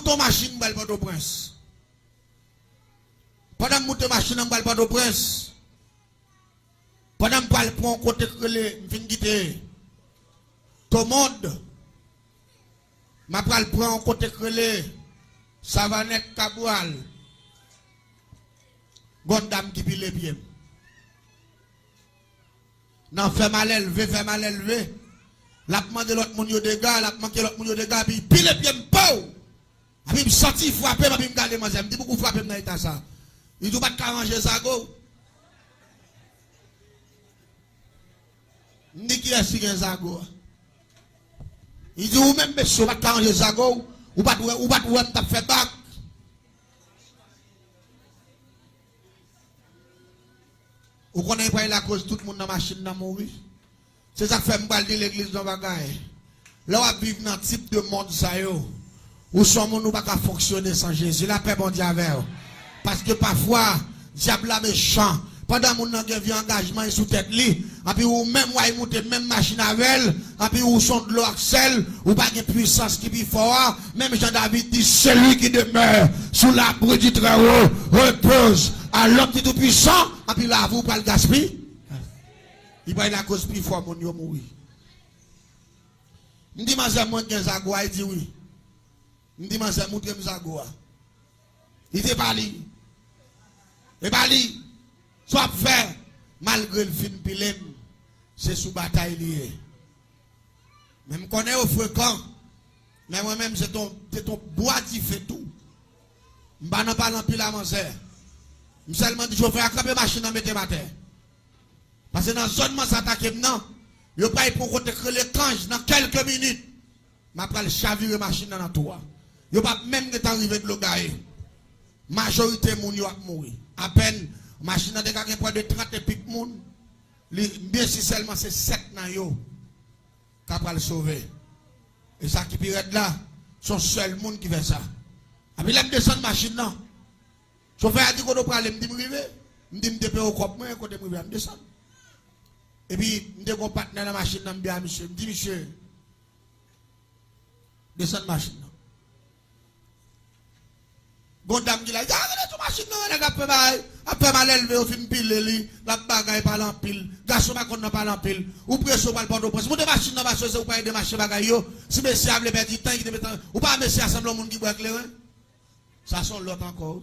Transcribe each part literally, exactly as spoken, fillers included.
Moute yon machin, m pral Pòtoprens. Pandan m moute machin nan, m pral Pòtoprens. Pandan m pral pran yon kote k rele, m fin kite Tomond, m ap pral pran yon kote k rele Savanèt Kabral. Gon dam ki pile pye m. Nan fè malelve, fè malelve. L ap mande lòt moun yo dega, l ap manke lòt moun yo dega, epi pile pye m, pow! Epi m santi frape m, epi m gade manzè, m di, "Pouki w frape m nan eta sa?" Li di, "Ou pa t ka ranje zago w?" M di, "Kiyès ki gen zago a?" Li di, "Ou menm, mesye, ou pa t ka ranje zago w? Ou pa t wè, ou pa t wè m t ap fè bak?" Ou konnen pral lakoz tout moun nan machin nan mouri. Se sa k fè m pral di legliz yon bagay. Lè w ap viv nan tip de mond sa yo, ou se yon moun ou pa ka fonksyone san Jezi. Lapè Bondye avè w. Paske pafwa, dyab la mechan. Pandan moun nan gen vye angajman sou tèt li, epi ou menm w al moute menm machin avè l, epi ou se yon dlo ak sèl, ou pa gen pwisans ki pi fò a, menm jan David di, "Celui qui demeure sous l'abri du Très-Haut repose à l'ombre du Tout-Puissant," epi lavi w pral gaspiye. Li pral lakoz pifò moun yo mouri. M di, "Manzè, mwen gen zago a?" Li di, "Wi." M di, "Manzè, moutre m zago a." Li di, "E pa li. E pa li. Sa w ap fè?" Malgre l fin pile m, se sou batay li ye. Men m konnen yo frekan. Men mwen menm, se ton, se ton bwa dife tou. M pa nan pale anpil a manzè. M sèlman di chofè a, "Kanpe machin nan, mete m atè." Paske nan zòn manzè atake m nan, yo pral pran kote k rele Kanj nan kèlke minit. M ap pral chavire machin nan nan twou a. Yo p ap menm gentan rive dlo gaye. Majorite moun yo ap mouri. Apèn, machin nan te ka gen pwès de trant epik moun. Li, m byen si sèlman se sèt nan yo k ap pral sove. E sa ki pi rèd la, se yon sèl moun ki fè sa. Epi lè m desann machin nan, chofè a di, "Kote w prale?" M di, "M rive." M di, "M te peye kòb mwen, kote m rive a, m desann." Epi, m te gen yon patnè nan machin nan, m di a misye, m di, "Misye, desann machin nan." Gon dam ki la, li di, "A, gade sou machin nan, nèg ap fè bagay, ap fè malelve, yo fin pile li, l ap bagay, pale anpil. Gason pa konn nan pale anpil. Ou prese, ou pral Pòtoprens. Moute machin nan, paske se ou pral ede mache bagay yo. Si mesye a vle pèdi tan, li kite metan, ou pa mesye a sanble yon moun ki bwè kleren." Sa se yon lòt ankò.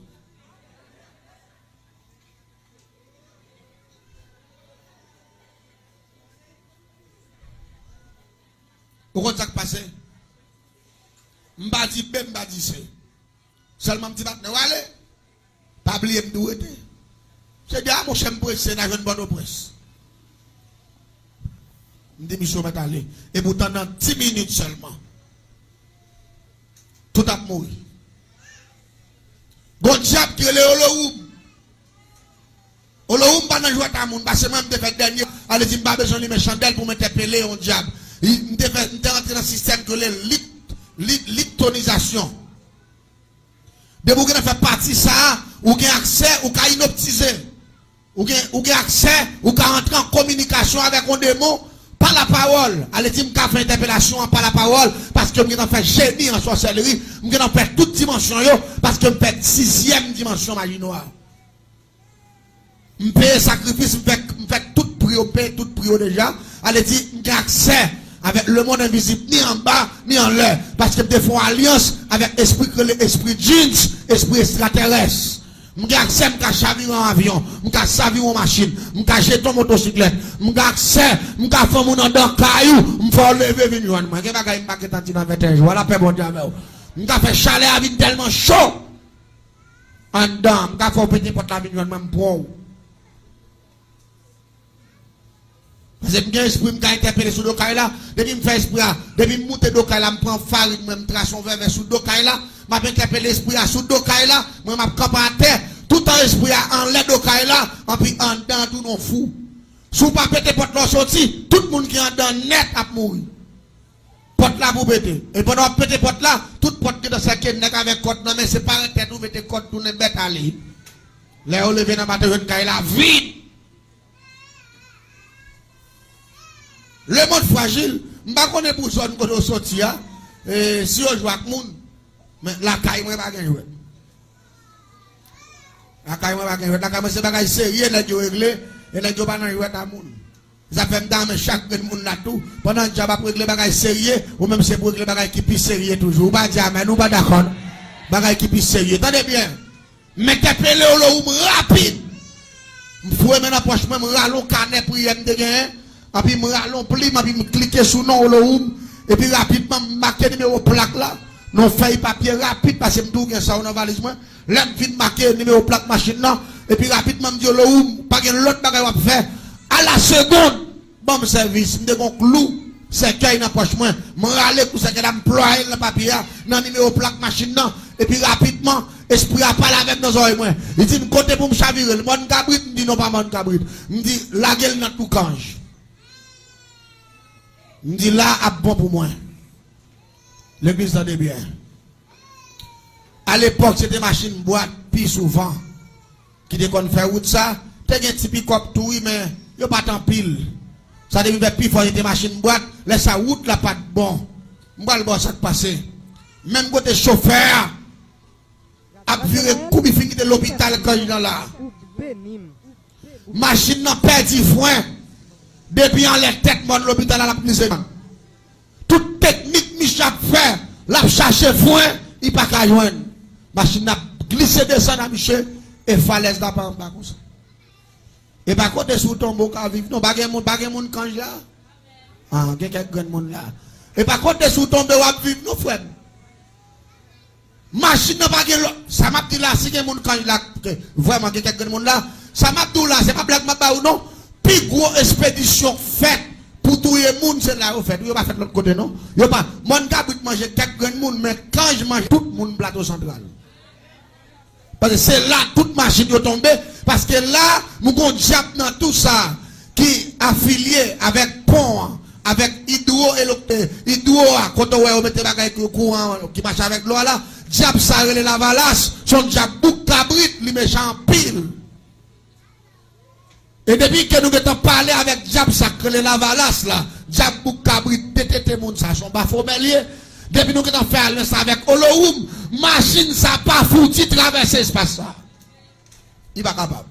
Ou konn sa k pase? M pa di B, m pa di C. Sèlman m di patnè w ale. Pa bliye m di w rete. Se di a monchè m prese, n a jwenn Pòtoprens. M di misye w mèt ale. Epoutan nan dis minit sèlman, tout ap mouri. Gon dyab ki rele Olowoum. Olowoum pa nan jwèt a moun, paske mwen m te fè dènye, ale di m pa bezwen limen chandèl pou m entèpele yon dyab. M te fè, m te rantre nan sistèm ki rele lit, lit, litonizasyon. Depi w gentan fè pati sa a, ou gen aksè, ou ka inoptize. Ou gen, ou gen aksè, ou ka antre an kominikasyon avèk yon demon pa lapawòl. Ale di m ka fè entèpelasyon an pa lapawòl, paske m gentan fè jeni an sòsèlri, m gentan fè tout dimansyon yo, paske m fè sizyèm dimansyon maji nwa. M peye sakrifis, m fè, m fè tout pri yo, m peye tout pri yo deja. Ale di, m gen aksè avèk lemonn envizib, ni anba, ni anlè. Paske m te fè yon alyans avèk espri k rele espri djins, espri estratèrès. M gen aksè, m ka chavire yon avyon, m ka chavire yon machin, m ka jete yon motosiklèt. M gen aksè, m ka fè yon moun anndan kay ou, m fè w leve vin jwenn mwen. Gen bagay m pa gentan di nan venteyen jou a, lapè Bondye avè w. M ka fè chalè a vin tèlman cho. Anndan, m ka fè w pete pòt la vin jwenn mwen, m pran w. Paske m gen espri, m ka entèpele sou do kay la. Depi m fè espri a, depi m moute do kay la, m pran farin mwen, m trase yon vèvè sou do kay la, m ap entèpele espri a sou do kay la, mwen m ap kanpe atè, toutan espri a anlè do kay la, anpi anndan an tounen yon fou. Si w pa pete pòt la w soti, tout moun ki anndan nèt ap mouri. Pòt la pou pete. E pandan w ap pete pòt la, tout pòt gentan sèke nèg avèk kòd nan men, separe tèt ou, mete kòd, tounen bèt, ale. Lè yo leve nan maten, jwenn kay la vid. Lemonn frajil. M pa konnen pou zòn kote w soti a, e, si yo jwe ak moun. Men lakay mwen pa gen jwèt. Lakay mwen pa gen jwèt. Lakay mwen se bagay serye nèg yo regle, e nèg yo pa nan jwèt a moun. Sa fè m ta renmen chak grenn moun la tou, pandan dyab ap regle bagay serye, ou menm se pou regle bagay ki pi serye toujou. Ou pa di amèn, ou pa dakò non. Bagay ki pi serye. Tande byen. M entèpele Olohoum rapid. M foure men nan pòch mwen, m rale yon kanè priyè m te genyen. Epi m rale yon plim, epi m klike sou non Olohoum. Epi rapidman, m make nimewo plak la nan yon fèy papye rapid, paske m toujou gen sa yo nan valiz mwen. Lè m fin make nimewo plak machin nan, epi rapidman, m di Olohoum, pa gen lòt bagay w ap fè. A la segonn, ban m sèvis. M te gen yon klou sèkèy nan pòch mwen. M rale klou sèkèy la, m plwaye l nan papye a, nan nimewo plak machin nan. Epi rapidman, espri a pale avè m nan zòrèy mwen. Li di m kote pou m chavire l. Mòn Kabrit? M di non, pa Mòn Kabrit. M di lage l nan Twou Kanj. M di la ap bon pou mwen. Legliz, tande byen. Alepòk, se te machin bwat pi souvan ki te konn fè wout sa. Te gen ti pikòp tou, wi, men yo pa t anpil. Sa te vin fè pifò se te machin bwat. Lè sa, wout la pa t bon. M pral ba w sa k pase. Menm kote chofè a ap vire kou, li fin kite lopital Kanj lan la. Machin nan pèdi fren. Depi anlè tèt mòn lopital la, l ap glise. Tout teknik miche ap fè, l ap chache fren, li pa ka jwenn. Machin nan ap glise desann a miche, e falèz la pa anba konsa. E pa kote si w tonbe w ka viv non. Pa gen moun, pa gen moun Kanj la? Ah, gen kèk grenn moun la. E pa kote si w tonbe w ap viv non, frè m. Machin nan pa gen lò. Sa m ap di la, si gen moun Kanj la, ke vrèman gen kèk grenn moun la, sa m ap di w la, se pa blag m ap ba ou non. Pi gwo espedisyon fèt pou touye moun, se la yo fèt. Yo pa fèt lòt kote non. Yo pa, Mòn Kabrit manje kèk grenn moun, men Kanj manje tout moun Plato Santral. Paske se la tout machin yo tonbe, paske la, nou gon dyab nan tou sa ki afilye avèk pon an, avèk idwo, idwo a, kote w wè yo mete bagay ki kouran ki mache avèk dlo a la. Dyab sa rele Lavalas, se yon dyab bouk kabrit, li mechan anpil. E depi ke nou gentan pale avèk dyab sa k rele Lavalas la, dyab bouk kabrit, detete moun sa, se yon bafomè l ye. Depi nou gentan fè alyans avèk Olohoum, machin sa pa fouti travèse espas sa. Li pa kapab.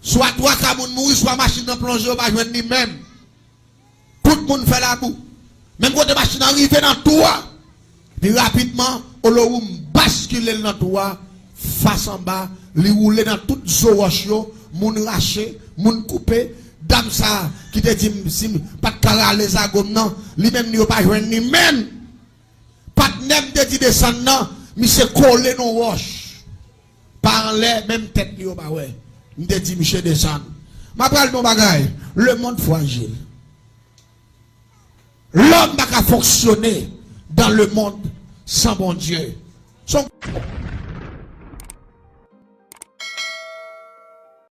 Swa twa ka moun mouri, swa machin nan plonje, yo pa jwenn li menm. Tout moun fè labou. Menm kote machin nan rive nan tou a, pi rapidman, Olohoum baskile l nan tou a, fas anba, li woule nan tout zo wòch yo, moun rache, moun koupe. Dam sa ki te di m si m pa t ka rale zago m nan, li menm li yo pa jwenn li menm. Patnè m te di desann nan, misye kole nan wòch. Pa anlè, menm tèt li yo pa wè. M te di misye desann. M ap pral di yon bagay. Lemonn frajil. Lòm pa ka fonksyone dans le monde sans Bondye. Son